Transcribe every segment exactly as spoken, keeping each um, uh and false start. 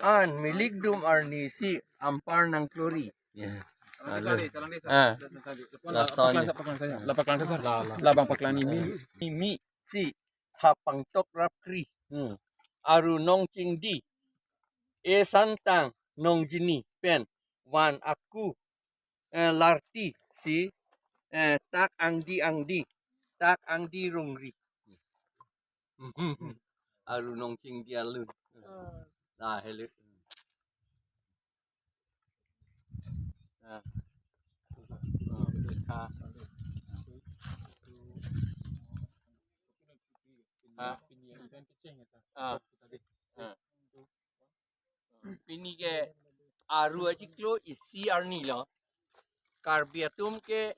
an milikdum arni si ampar nangklori. Ya. Alo. Ah. Lason. Lapaklangte sar. Labang paklangni mi. Mi si thapangtok rapkri. Hmm. Aru nongchingdi. Esantang nongjini pen van aku, eh, larti si, eh, tak angdi angdi, tak angdi rungri. Aru nongchingdi alun. Nah, hello. Nah. Ah. Ah. Ah. Ah. Pini ke aru achiklo isi arni lo. Karbi atum ke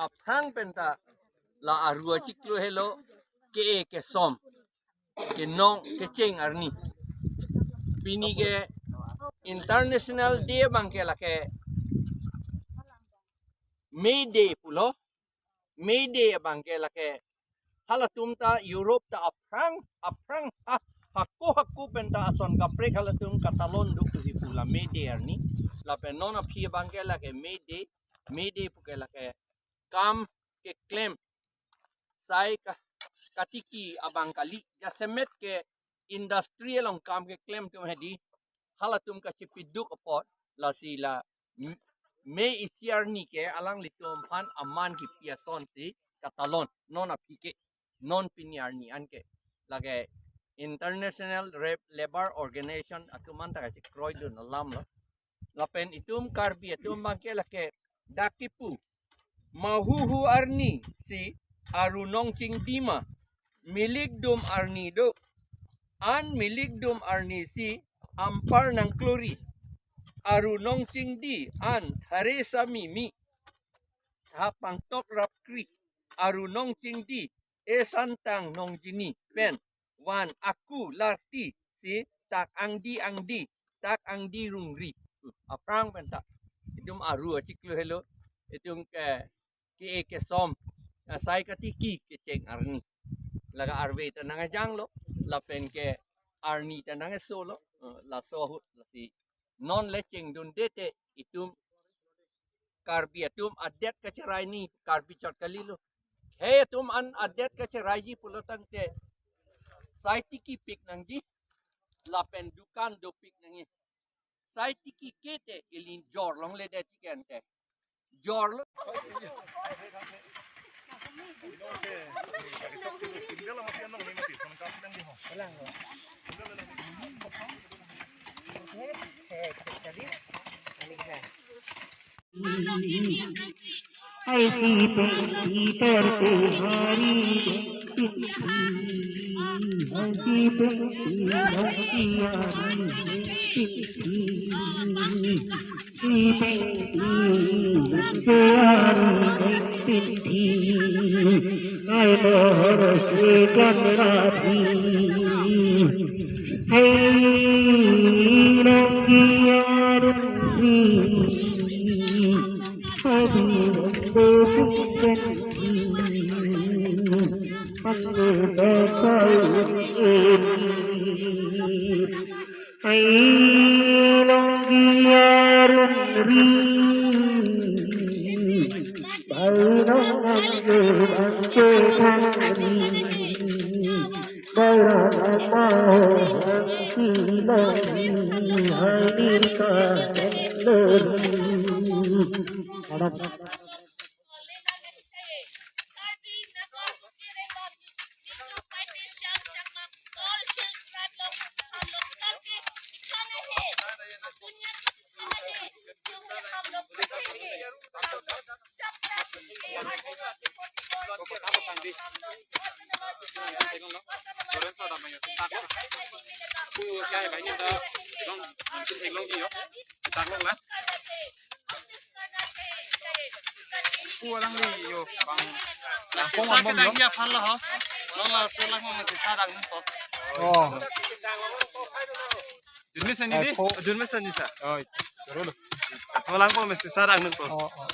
aphrang penta la aru achiklo helo ke-e kesom kenong kecheng arni. Pini ke International Day abang ke lake May Day pulo. May Day abang ke lake halatum ta Europe ta aphrang aphrang ha, hako hako penta ason kaprek halatum katalon duk tuhi pu la May Day arni. Lapen non aphi abang ke lake May Day, May Day pu ke lake kam keklem sai ka, katiki abang kali, jasemet ke industry along kam keklem atum hedi halatum kachipiduk apot, lasi la m-, May isi arni ke alanglitum aphan aman kipi asonsi katalon non aphi ke, non pini arni an ke lake International Re-, Labour Organization atum anta kachekroidun alam lo. Lapen itum Karbi atum abang ke lake dak kipu mahuhu arni si aru nongchingdi ma, milikdum arni do. An milikdum arni si ampar nangklori. Aru nongchingdi an thare sami mi. Thapangtok rapkri. Aru nongchingdi esantang nongjini pen van aku larti si tak angdi angdi, tak angdi rungri. Aphrang penta itum aru achiklo helo, itum ke ke-e kesom, ah, sai katiki kecheng arni. Laga arve ta nangkejang lo, lapen ke arni ta nangkeso lo, eh, laso ahut lasi non le chengdunde te itum Karbi atum adet kacherai ni Karbi chot kalilo. Khei atum an adet kacheraiji pulo tangte sai tiki pik nangji, lapen dukan dopik nangji. Sai tiki ke te ili jorlongle det chiken te. Jorlo. Ai si pe si per pe hari ai si pe si hari si pe si pe hari ai mohor se kan rabi hai rang yar ri. Ku alangli yo bang. Sa kedang ya phan lo ho. Lo la selang mo masih sadang nungko. Oh. Jun mesen ini, Ai, po. Jun mesen ni sa. Oh, terus lo. Ko lang po masih sadang nungko. Oh, oh, oh.